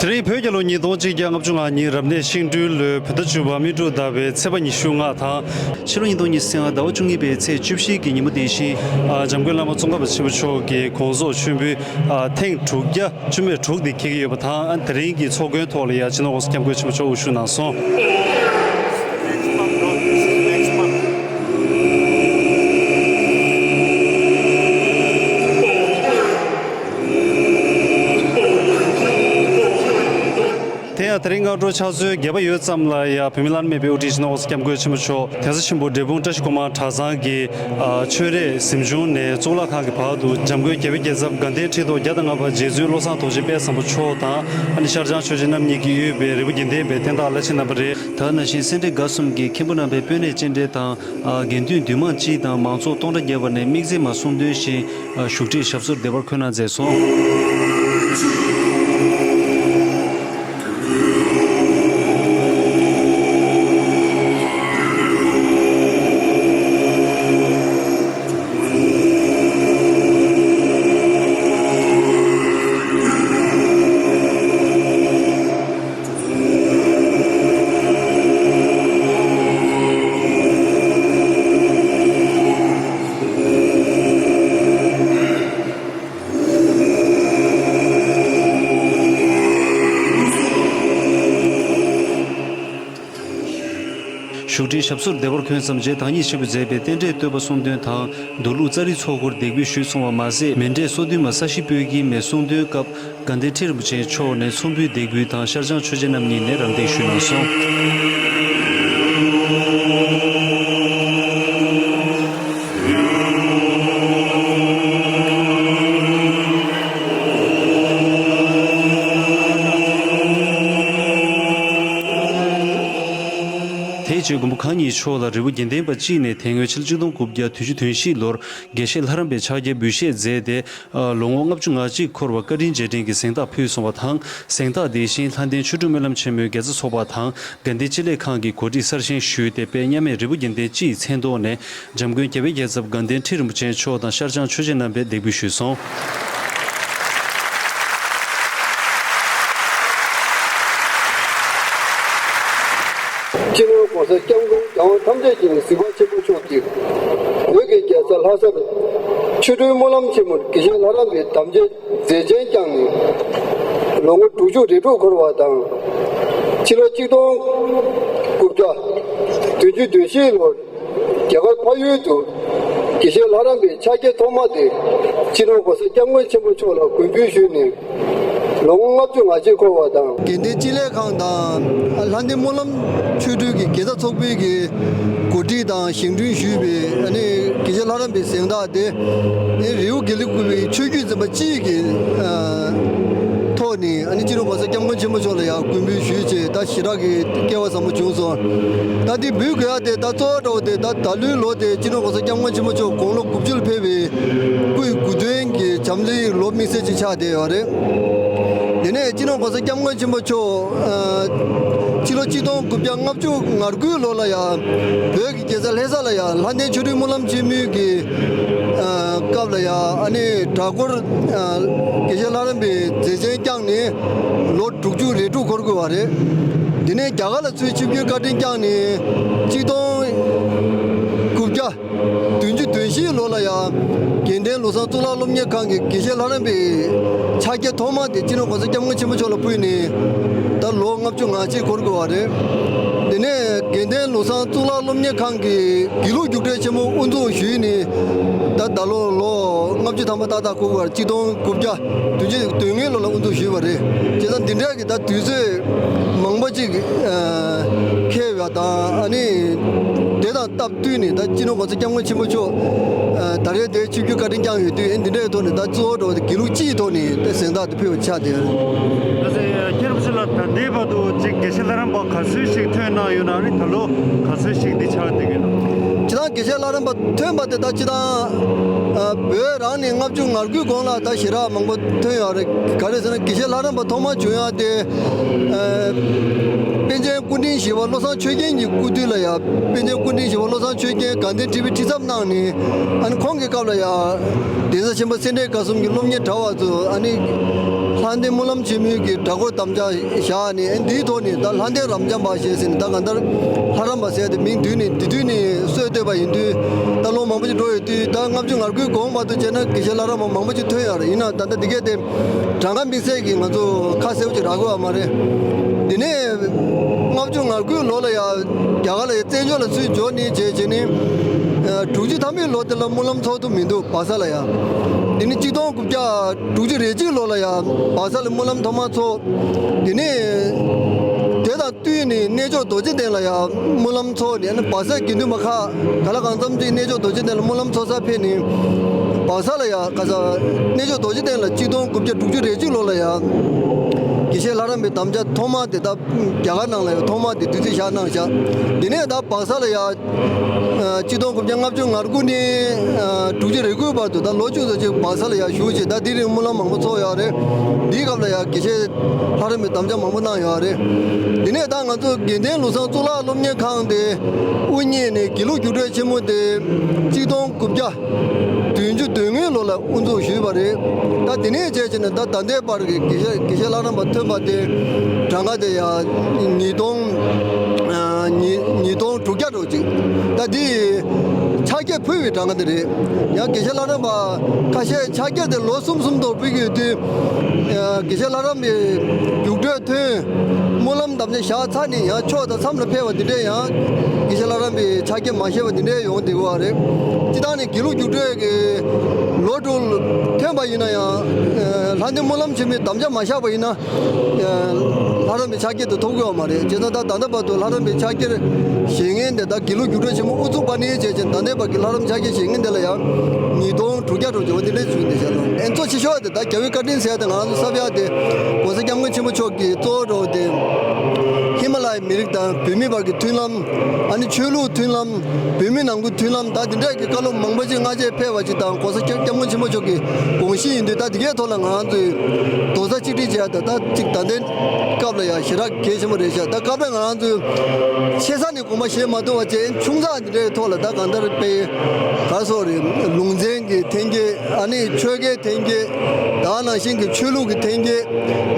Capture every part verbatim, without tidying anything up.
དེ་རིང་བོད་རྒྱལ་ལོ་ཉིས་སྟོང་གཅིག་བརྒྱ་ལྔ་བཅུ་ང་གཉིས་རབ་གནས་ཤིང་སྦྲུལ་ལོའི་བོད་ཟླ་བཅུ་པ་སྨིན་དྲུག་ཟླ་བའི་ཚེས་པ་ཉི་ཤུ་ལྔ་དང་། ཕྱི་ལོ་ཉིས་སྟོང་ཉི་ཤུ་རྩ་ལྔ་ཟླ་བ་བཅུ་གཉིས་པའི་ཚེས་བཅུ་བཞི་གི་ཉིན་མོ་དེ་བཞིན། ཨ། འཇམ་མགོན་བླ་མ་ཙོང་ཁ་པ་ཆེན་པོ་མཆོག་གི་དགོངས་རྫོགས་མཆོད་འབུལ། ཨ། ཐེངས་དྲུག་བརྒྱ་བཅུ་མེད་དྲུག་དེ་འཁེལ་གྱི་ཡོད་པ་དང་། ཨ། དེ་རིང་གི་ཚོགས་མགོན་ཐོག་ལ་ཡང་སྤྱི་ནོར་༸གོང་ས་༸སྐྱབས་མགོན་ཆེན་པོ་མཆོག་དབུ་བཞུགས་གནང་སོང་། དེ་ཡང་དེ་རིང་སྔ་དྲོ་ཕྱག་ཚོད་བརྒྱད་པ་ཡོལ་ཙམ་ལ་ཡང་བོད་མི་བླ་ན་མེད་པའི་དབུ་ཁྲིད་སྤྱི་ནོར་༸གོང་ས་༸སྐྱབས་མགོན་ཆེན་པོ་མཆོག་གདན་ས་ཆེན་པོ་འབྲས་སྤུངས་བཀྲ་ཤིས་སྒོ་མང་གྲྭ་ཚང་གི། ཨ། ཆོས་རས་གཟིམ་ཆུང་ནས་གཙུག་ལག་ཁང་གི་བར་དུ་འཇམ་མགོན་རྒྱལ་བའི་རྒྱལ་ཚབ་དགའ་ལྡན་ཁྲི་ཐོག་བརྒྱ་དང་ལྔ་པ་རྗེ་བཙུན་བློ་བཟང་རྡོ་རྗེ་དཔལ་བཟང་པོ་མཆོག་དང་། ཨ་ནི་ཤར་བྱང་ཆོས་རྗེ་རྣམ་གཉིས་ཀྱིས་དབུས་པའི་རི་བོ་དགེ་ལྡན་པའི་བསྟན་བདག་བླ་ཆེན་རྣམ་པ་རེད། ད་ནང་བཞིན་སེ་འབྲས་དགའ་གསུམ་གྱི་མཁན་པོ་རྣམ་པའི་སྤོས་སྣེ་སྤྱན་འདྲེན་དང་། ཨ། དགེ་འདུན་འདུས་མང་སྤྱི་དང་མང་ཚོགས་སྟོང་ཕྲག་བརྒལ་བ་ནས་དམིགས་བརྩེ་མ་གསུང་འདོན་བཞིན། ཨ། བཞུགས་ཁྲིར་ཞབས་སོར་བདེ་བར་འཁོད་གནང་མཛད་སོང་། བཞུགས་ཁྲིར་ཞབས་སོར་བདེ་བར་འཁོད་མཚམས་རྗེ་བདག་ཉིད་ཆེན་པོས་མཛད་པའི་རྟེན་འབྲེལ་བསྟོད་པ་གསུང་འདོན་དང་། མདོ་ལུགས་ཙཱ་རི་ཚོགས་འཁོར་འདེགས་འབུལ་ཞུས་སོང་བ་མ་ཟད། མཎྜལ་སོ་བདུན་མ་ས་གཞི་སྤོས་སྐྱེལ་མའི་གསུང་འདོན་སྐབས། དགའ་ལྡན་ཁྲི་རིན་པོ་ཆེ་མཆོག་ནས་ཚོམ་བུའི་འདེགས་འབུལ་དང་ཤར་བྱང་ཆོས་རྗེ་རྣམ་གཉིས་ནས་རམ་འདེགས་ཞུས་གནང་སོང་། དེའི་རྗེས་མགོན་པོ་གང་ཉིད་མཆོག་ལ་རི་བོ་དགེ་ལྡན་པ་སྤྱི་ནས་དེ་སྔོན་ཕྱི་ལོ་ཆིག་སྟོང་དགུ་བརྒྱ་བདུན་ཅུ་དོན་བཞི་ལོར་དགེ་བཤེས་ལྷ་རམས་པའི་ཕྱག་འཁྱེར་འབུལ་བཞེས་མཛད་དེ། ལོ་ངོ་ལྔ་བཅུ་ང་གཅིག་འཁོར་བར་བཀའ་དྲིན་རྗེས་དྲན་གྱི་གཟེངས་རྟགས་ཕུལ་སོང་བ་དང་། གཟེངས་རྟགས་དེ་བཞིན་ལྷ་ལྡན་ཆོ་འཕྲུལ་སྨོན་ལམ་ཆེན་མོའི་དགེ་རྩ་ཚོགས་པ་དང་དགའ་ལྡན་སྤྱི་ལེ་ཁང་གི་གོ་སྒྲིག་གསར་བཞེངས་ཞུས་ཏེ། དཔལ་མཉམ་མེད་རི་བོ་དགེ་ལྡན་སྤྱི་ཡི་མཚན་ཐོག་ནས་འཇམ་མགོན་རྒྱལ་བའི་རྒྱལ་ཚབ་དགའ་ལྡན་ཁྲི་རིན་པོ་ཆེ་མཆོག་དང་ཤར་བྱང་ཆོས་རྗེ་རྣམ་པས་འདེགས་འབུལ་ཞུས་སོང་། སྤྱི་ནོར་༸གོང་ས་༸སྐྱབས་མགོན་རྒྱལ་དབང་ཐམས་ཅད་མཁྱེན་པའི་གཟིགས་པ་ཆེན་པོ་མཆོག་གིས། བོད་ཀྱི་རྒྱལ་ས་ལྷ་སར་ཆོ་འཕྲུལ་སྨོན་ལམ་ཆེན་མོར་དགེ་བཤེས་ལྷ་རམས་པའི་དམ་བཅའི་མཛད་ཆེན་བསྐྱངས་ནས། ལོ་ངོ་དྲུག་ཅུ་རེ་དྲུག་འཁོར་བ་དང་། ཕྱི་ལོ་ཆིག་སྟོང་དགུ་བརྒྱ་བདུན་ཅུ་དོན་བཞི་ལོར་རྒྱ་གར་འཕགས་ཡུལ་དུ་དགེ་བཤེས་ལྷ་རམས་པའི་ཕྱག་འཁྱེར་ཐོག་མ་དེ་སྤྱི་ནོར་༸གོང་ས་༸སྐྱབས་མགོན་ཆེན་པོ་མཆོག་ལ་མགོན་འབུལ་ཞུས་ནས། ལོ་ངོ་ལྔ་བཅུ་ང་གཅིག་འཁོར་བ་དང་། དགེ་ལྡན་སྤྱི་ལེ་ཁང་དང་ལྷ་ལྡན་སྨོན་ལམ་ཆོས་འཕྲུལ་གྱི་དགེ་རྩ་ཚོགས་པའི་གི་གོ་སྒྲིག་དང་བཞེངས་སྐྲུན་ཞུས་པའི་ཨ་ནི་དགེ་བཤེས་ལྷ་རམས་པའི་གཟེངས་རྟགས་དེ། ཨ་ནི་རི་བོ་དགེ་ལེགས་ཁུལ་གྱི་ཆོས་བརྒྱུད་འཛིན་པ་སྤྱི་གི་ཨ་ཐོག་ནས་ཨ་ནི་སྤྱི་ནོར་༸གོང་ས་༸སྐྱབས་མགོན་ཆེན་པོ་མཆོག་ལ་ཡང་མགོན་འབུལ་ཞུས་བྱས། ད་ཞེ་དྲག་གི་སྐལ་བ་བཟང་པོ་བྱུང་སོང་། ད་འདི་འབུལ་དགོས་ཡ་དེ། ད་གཙོ་བོ་འདྲ་བོ་དེ། ད་ད་ལོའི་ལོ་དེ་སྤྱི་ནོར་༸གོང་ས་༸སྐྱབས་མགོན་ཆེན་པོ་མཆོག་དགུང་ལོ་དགུ་བཅུ་ལ་ཕེབས་པའི་སྐུའི་དགུང་སྟོན་གྱི་བྱམས་བརྩེའི་ལོ་དམིགས་བསལ་ཅིག་ཆགས་བསྡད་ཡོད་རེད། དེ་ནས་སྤྱི་ནོར་༸གོང་ས་༸སྐྱབས་མགོན་ཆེན་པོ་མཆོག་ཨ་ཕྱི་ལོ་ཆིག་སྟོང་དགུ་བརྒྱ་ལྔ་བཅུ་ང་དགུའི་ལོ་ལ་ཡང་བོད་ཀྱི་རྒྱལ་ས་ལྷ་ས་ལ་ཡང་ལྷ་ལྡན་ཆོ་འཕྲུལ་སྨོན་ལམ་ཆེན་མོའི་གི་ཨ་སྐབས་ལ་ཡང་ཨ་ནི་གྲྭ་སྐོར་ཨ་དགེ་བཤེས་ལྷ་རམས་པའི་མཛད་ཆེན་བསྐྱངས་ནས་ལོ་དྲུག་ཅུ་རེ་དྲུག་འཁོར་དགོས་པ་རེད། དེ་ནས་རྒྱ་གར་ལ་ཚུར་ཆིབས་བསྒྱུར་བཀའ་དྲིན་བསྐྱངས་ནས་ཆིག་སྟོང་དགུ་བརྒྱ་བདུན་ཅུ་དོན་བཞིའི་ལོ་ལ་ཡང་དགེ་ལྡན་ལུགས་བཟང་གཙུག་ལག་སློབ་གཉེར་ཁང་གི་དགེ་བཤེས་ལྷ་རམས་པའི་ཕྱག་འཁྱེར་ཐོག་མ་དེ་སྤྱི་ནོར་༸གོང་ས་༸སྐྱབས་མགོན་ཆེན་པོ་མཆོག་ལ་ཕུལ་ནས་ད་ལོ་ལྔ་བཅུ་ང་གཅིག་འཁོར་དགོས་པ་རེད། དེ་ནས་དགེ་ལྡན་ལུགས་བཟང་གཙུག་ལག་སློབ་གཉེར་ཁང་གི་དགེ་ལུགས་རྒྱུགས་སྤྲོད་ཆེན་མོ་དབུ་འཛུགས་ཞུས་ནས་ད་ད་ལོ་ལོ་ལྔ་བཅུ་ཐམ་པ་ཏག་ཏག་འཁོར་དགོས་པ་རེད། ཆིག་སྟོང་དགུ་བརྒྱ་བདུན་ཅུ་དོན་ལྔའི་ལོ་ལ་དབུ་འཛུགས་ཞུས་པ་རེད། བྱས་ཙང་འདི་འདྲ་གི་ད་དུས་ཚོད་མང་པོ་ཅིག་ཨ་འཁེལ་བ་དང་། ཨ་ནི་དེ་དང་སྟབས་བསྟུན་ནས་ད་སྤྱི་ནོར་༸གོང་ས་༸སྐྱབས་མགོན་ཆེན་པོ་མཆོག་ཨ་ད་རེས་དེ་ཆིབས་བསྒྱུར་བཀའ་དྲིན་བསྐྱངས་ཡོད་དུས། ཨ་འདི་འདྲའི་ཐོག་ནས་ད་གཙོ་བོ་འགྲོ་བ་དེ་དགེ་ལུགས་སྤྱིའི་ཐོག་ནས་ད་གཟེངས་རྟགས་དེ་ཕུལ་བ་ཆགས་བསྡད་ཡོད་རེད། ད་ཟེར་ཁྱེད་རང་ཚོ་ལ་ད་ལྟའི་བར་དུ་ཅིག་དགེ་བཤེས་ལྷ་རམས་པ་ག་ཚོད་ཞིག་ཐོན་གནང་ཡོད་ན། ཨ་ནི་ད་ལོ་ག་ཚོད་ཞིག་འདི་ཆགས་བསྡད་ཀྱི་ཡོད་ན། ཇི་ལྟར་དགེ་བཤེས་ལྷ་རམས་པ་ཐོན་པ་དེ་ད་སྤྱིར་བཏང་ཨ་བོད་རང་ནས་ལྔ་བཅུ་ང་དགུའི་གོང་ལ་ད་ཞེ་དྲག་མང་པོ་ཐོན་ཡོད་རེད། ག་རེ་ཟེར་ན་དགེ་བཤེས་ལྷ་རམས་པ་ཐོག་མ་བྱུང་ཡག་དེ་ཨ་པཎ་ཆེན་སྐུ་ཕྲེང་བཞི་པ་བློ་བཟང་ཆོས་རྒྱན་གྱི་སྐུ་དུས་ལ་ཡང་པཎ་ཆེན་སྐུ་ཕྲེང་བཞི་པ་བློ་བཟང་ཆོས་རྒྱན་དགའ་ལྡན་ཁྲི་པའི་ཁྲི་ཚབ་གནང་ནས། ཨ་ནི་ཁོང་གི་སྐབས་ལ་ཡང་གདན་ས་ཆེན་པོ་སེ་འབྲས་དགའ་གསུམ་གྱི་སློབ་གཉེར་གྲྭ་བ་ཚོ་ཨ་ནི་ ལྷ་ལྡན་སྨོན་ལམ་ཆེན་མོའི་གི་གྲྭ་སྐོར་དམ་བཅའ་བཞག་ནས། ཨ་ནི་འདིའི་ཐོག་ནས་ད་ལྷ་ལྡན་རབ་འབྱམས་པ་ཞེས་ཟེར་ནས། ད་གང་ལྟར་ལྷ་རམས་པ་ཟེར་ཏེ་མིང་བསྡུས་ནས་འདི་དུས་ནས་སྲོལ་བཏོད་པ་ཡིན་དུས། ད་ལོ་མང་པོ་ཅིག་འགྲོ་ཡོད་དུས། ད་ལྔ་བཅུ་ང་དགུའི་གོང་བར་དུ་བྱས་ན་དགེ་བཤེས་ལྷ་རམས་པ་མང་པོ་ཅིག་ཐོན་ཡོད་རེད། ཡིན་ན་ད་ལྟ་འདི་གས་དེ་གྲངས་ཀ་དམིགས་བསལ་གྱིས་ང་ཚོ་ཁ་གསལ་པོ་ཅིག་རག་གི་ཡོད་མ་རེད། དེ་ནས་ལྔ་བཅུ་ང་དགུའི་ལོ་ལ་ཡང་རྒྱ་གར་ལ་ཡང་བཙན་བྱོལ་ལ་ཚུར་འབྱོར་ནས་བྱས་བྱས་ནས། ཨ། དྲུག་ཅུ་ཐམ་པའི་ལོ་དེ་ལ་སྨོན་ལམ་ཚོགས་ཐུབ་མི་འདུག་བལ་བཟའ་ལ་ཡང་། དེ་ནས་གཅིག་སྟོང་དགུ་བརྒྱ་དྲུག་ཅུ་རེ་གཅིག་ལོ་ལ་ཡང་བལ་བཟའ་ལ་སྨོན་ལམ་ཐོག་མར་ཚོགས། དེ་ནས་དེ་དང་བསྟུན་ནས་གནས་མཆོག་རྡོ་རྗེ་གདན་ལ་ཡང་སྨོན་ལམ་ཚོགས་ནས། ཨ་ནི་བལ་བཟའ་དགེ་འདུན་པ་ཁག་ག་ལ་གང་འཚམ་ཅིག་གནས་མཆོག་རྡོ་རྗེ་གདན་ལ་སྨོན་ལམ་ཚོགས་སར་ཕེབས་ནས། བལ་བཟའ་ལ་ཡང་ག་ས་གནས་མཆོག་རྡོ་རྗེ་གདན་ལ་གཅིག་སྟོང་དགུ་བརྒྱ་དྲུག་ཅུ་རེ་གཅིག་ལོ་ལ་ཡང་དགེ་བཤེས་ལྷ་རམས་པའི་དམ་བཅའ་ཐོག་མ་དེ། ད་རྒྱ་གར་ནང་ལ་ཡང་ཐོག་མ་དེ་དུས་ཚོད་བཞག་གནང་བཞག་དེ་ནས་ད་བལ་བཟའ་ལ་ཡང་ཨ། གཅིག་སྟོང་དགུ་བརྒྱ་ལྔ་བཅུ་ང་དགུ་ནས་ཨ། དྲུག་ཅུ་རེ་དགུའི་བར་དུ། ད་ལོ་བཅུ་ཙམ་ཅིག་བལ་བཟའ་ལ་ཡང་བཞུགས་བྱས། ད་དེ་རིང་སྨོན་ལམ་མང་པོ་ཚོགས་ཡོད་རེད། འདིའི་སྐབས་ལ་ཡང་དགེ་བཤེས་ལྷ་རམས་པའི་དམ་བཅའ་མང་པོ་གནང་ཡོད་རེད། དེ་ནས་ད་ང་ཚོ་དགེ་ལྡན་ལུགས་བཟང་གཙུག་ལག་སློབ་གཉེར་ཁང་དེ་དབུ་བརྙེས་ནས་དགེ་ལུགས་རྒྱུགས་སྤྲོད་ཆེན་མོ་དེ་གཅིག་སྟོང་དགུ་བརྒྱ་བདུན་ཅུ་དོན་ལྔའི་ལོ་ལ་དབུ་འཛུགས་ཞུས་པ་རེད། ད་དེ་ནས་བྱས་བྱས་ནས་ད་ད་ལྟའི་བར་གྱི་དགེ་བཤེས་དགེ་བཤེས་ལྷ་རམས་པ་ཐོན་པ་དེ་གྲངས་ཀ་དེ་ཡང་ཉིས་སྟོང་ཨ། ཉིས་ཉིས་སྟོང་དྲུག་བརྒྱ་འགྲོ་ཅིག་ད་འདི་ཕྱག་འཁྱེར་ཕུལ་བའི་གྲངས་ཀ་དེ་རེད། ཡང་དགེ་བཤེས་ལྷ་རམས་པ་ཁ་ཤས་ཕྱག་འཁྱེར་དེ་ལོ་གསུམ་གསུམ་ཐོག་ཕུལ་གྱི་ཡོད་དུས། ཨ། དགེ་བཤེས་ལྷ་རམས་པའི་རྒྱུགས་སྤྲོད་ཐོན། སྨོན་ལམ་དམ་བཅའ་བཞག་ཚར་ནས་ཡང་ཕྱོགས་དང་མཚམས་ལ་ཕེབས་པ་འདི་འདྲས། ཡང་དགེ་བཤེས་ལྷ་རམས་པའི་ཕྱག་འཁྱེར་མ་བཞེས་པ་འདི་འདྲས་ཡོང་བསྡད་ཡོད་རེད། སྤྱིར་བཏང་ནས་དགེ་ལུགས་རྒྱུགས་སྤྲོད་ཀྱི་ལོ་དྲུག་ཐོན་པ་ཡིན་ན་ཡང་། ཨ། ལྷ་ལྡན་སྨོན་ལམ་ཆེན་མོའི་དམ་བཅའ་མ་བཞག་པ་ཡིན་ན། ཨ། ལྷ་རམས་པའི་ཕྱག་འཁྱེར་དེ་ཐོབ་ཀྱི་ཡོད་མ་རེད། བྱས་ཙང་ད་ད་ལྟ་བར་དུ་ལྷ་རམས་པའི་ཕྱག་འཁྱེར་བཞེས་མཁན་དེ། ད་དགེ་ལུགས་རྒྱུགས་སྤྲོད་ཆེན་མོ་དབུ་བཙུགས་པ་ནས་བྱས་བྱས་ད་ལྟའི་བར་གྱི་ལྷ་རམས་ཕྱག་འཁྱེར་བཞེས་མཁན་དེ་ལ་ཡང་ཉིས་སྟོང་དྲུག་བརྒྱ་འགྲོ་ཅིག་འོ་དེ་འདྲས་བྱུང་བསྡད་ཤག་ལོ། ཨེ། གཙོ་ཆེ་ཤོས་དེ་ད་རྒྱལ་བའི་བཀའ་དྲིན་ཟེར་ཡ་དེ་ང་རང་ཚོ་གསར་པ་དེ་༸གོང་ས་༸སྐྱབས་མགོན་ཆེན་པོ་མཆོག་གིས་གཙོ་བོ་འགྲོ་བ་དེ་ཧི་མ་ལ་ཡའི་མི་རིགས་དང་བོད་མི་བར་གྱི་མཐུན་ལམ། ཨ་ནི་ཆོས་ལུགས་མཐུན་ལམ། བོད་མི་ནང་ཁུལ་མཐུན་ལམ། ད་དེ་འདྲས་ཀྱི་བཀའ་སློབ་མང་པོ་ཅིག་སྔ་རྗེས་ཕེབས་པ་ཅིག་དང་༸གོང་ས་༸སྐྱབས་མགོན་ཆེན་པོ་མཆོག་གི་དགོངས་གཞི་ཡིན་དུས། ད་དེ་གའི་ཐོག་ལ་ང་རང་ཚོས་རྡོག་རྩ་གཅིག་སྒྲིལ་བྱས་ཏེ། ད་ཅིག་ད་ལྟའི་སྐབས་ལ་ཡང་ཞེ་དྲག་གལ་ཆེན་པོ་རེད་ཤག་ད་སྐབས་རེ་ང་རང་ཚོས་ཆེ་ས་ནས་དགོངས་པ་བཞེས་མ་ཐུབ་པ་བྱས། ཆུང་ཙག་འདི་འདྲའི་ཐོག་ལ་ད་གང་ལྟར་དཔེ་ག་སོགས་རེད། ལུང་ཚན་གྱི་འཐེན་འཁྱེར། ཨ་ནི་ཆོལ་ཁའི་འཐེན་འཁྱེར། ད་ནང་བཞིན་གྱི་ཆོས་ལུགས་ཀྱི་འཐེན་འཁྱེར།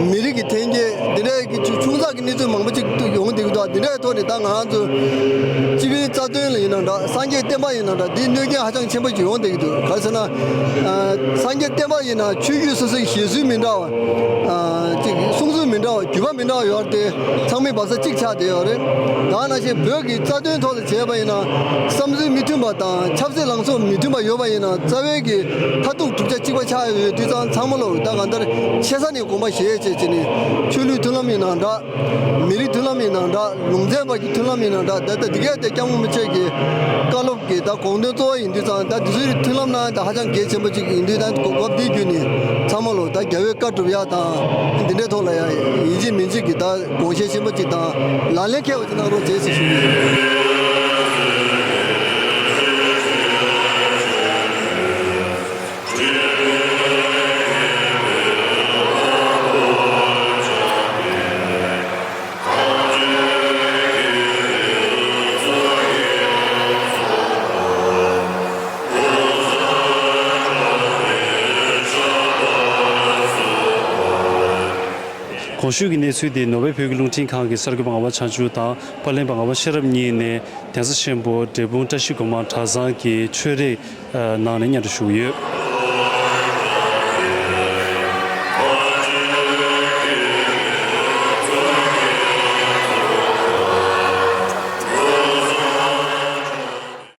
མི་རིགས་ཀྱི་འཐེན་འཁྱེར། འདི་འདྲའི་གི་ཆུ་ཆུང་ཙག་གི་གནས་ཚུལ་མང་པོ་ཅིག་ཏུ་ཡོང་བསྡད་ཀྱི་འདུག་འདི་འདྲའི་ཐོག་ནས་ད་ང་རང་ཚོ་སྤྱི་ཕན་རྩ་དོན་ལ་ཡིན་ན་འདྲ། སངས་རྒྱས་བསྟན་པ་ཡིན་ན་འདྲ། འདིའི་གནོད་སྐྱོན་ཧ་ཅང་ཆེན་པོ་ཅིག་ཡོང་བསྡད་ཀྱི་འདུག་ག་རེ་ཟེར་ན། ཨ། སངས་རྒྱས་བསྟན་པ་ཡིན་ན་ཆོས་བརྒྱུད་སོ་སོའི་བཞེད་སྲོལ་མི་འདྲ་བ། ཨ། ཅིག་གསུང་སྲོལ་མི་འདྲ་བ། བརྒྱུད་པ་མི་འདྲ་བ་ཡོད་རེད་དེ། ཚང་མས་བབ་ས་གཅིག་ཆགས་བསྡད་ཡོད་རེད། ད་ནང་བཞིན་བོད་ཀྱི་རྩ་དོན་ཐོག་ལ་བྱས་པ་ཡིན་ན། བསམ་ཚུལ་མི་མཐུན་པ་དང་ཆབ་སྲིད་ལངས་ཕྱོགས་མི་མཐུན་པ་ཡོད་པ་ཡིན་ན། རྩ་བའི་གི་མཐར་ཐུག་གྲུབ་ཆ་གཅིག་པ་ཆགས་ཡོད་དུས་ཙང་། ཚང་མ་ལོ་ད་གང་ལྟར་ཆེ་ས་ནས་དགོངས་པ་བཞེས་བྱས་བྱས་ནས། ཆོས་ལུགས་མཐུན་ལམ་ཡིན་ན་འདྲ། མི་རིགས་མཐུན་ལམ་ཡིན་ན་འདྲ། ལུང་ཚན་བར་གྱི་མཐུན་ལམ་ཡིན་ན་འདྲ། ད་ལྟ་འདི་གས་དེ་༸སྐྱབས་མགོན་རིན་པོ་ཆེ་གི་བཀའ་སློབ་ཀྱི་ད་དགོངས་དོན་གཙོ་བོ་ཡིན་དུས་ཙང་། ད་འདི་ཚོའི་མཐུན་ལམ་ནང་ད་ཧ་ཅང་གལ་ཆེན་པོ་ཅིག་ཡིན་དུས། ད་གོ་སྐབས་འདི་བརྒྱུད་ནས་ཚང་མ་ལོ་ད་རྒྱལ་བའི་བཀའ་སྒྲུབ་ཡ་དང་། འདི་འདྲའི་ཐོག་ལ་ཡ་ཡིན་གཅིག་མིན་གཅིག་གི་ད་དགོངས་བཞེས་ཆེན་པོ་ཅིག་དང་། ལག་ལེན་འཁེལ་བ་ཅིག་གནང་རོགས་བྱེད་ཅེས་ཞུ་གི་ཡིན། གོང་ཞུས་ཀྱི་གནས་ཚུལ་དེ་ནོར་ཝེ་བོད་ཀྱི་རླུང་འཕྲིན་ཁང་གི་གསར་འགོད་པ་ངག་དབང་བྱང་ཆུབ་དང་པར་ལེན་པ་ངག་དབང་ཤེས་རབ་གཉིས་ནས། གདན་ས་ཆེན་པོ་འབྲས་སྤུངས་བཀྲ་ཤིས་སྒོ་མང་གྲྭ་ཚང་གི་ཆོས་རའི་ནང་ནས་སྙན་སྒྲོན་ཞུ་གི་ཡོད།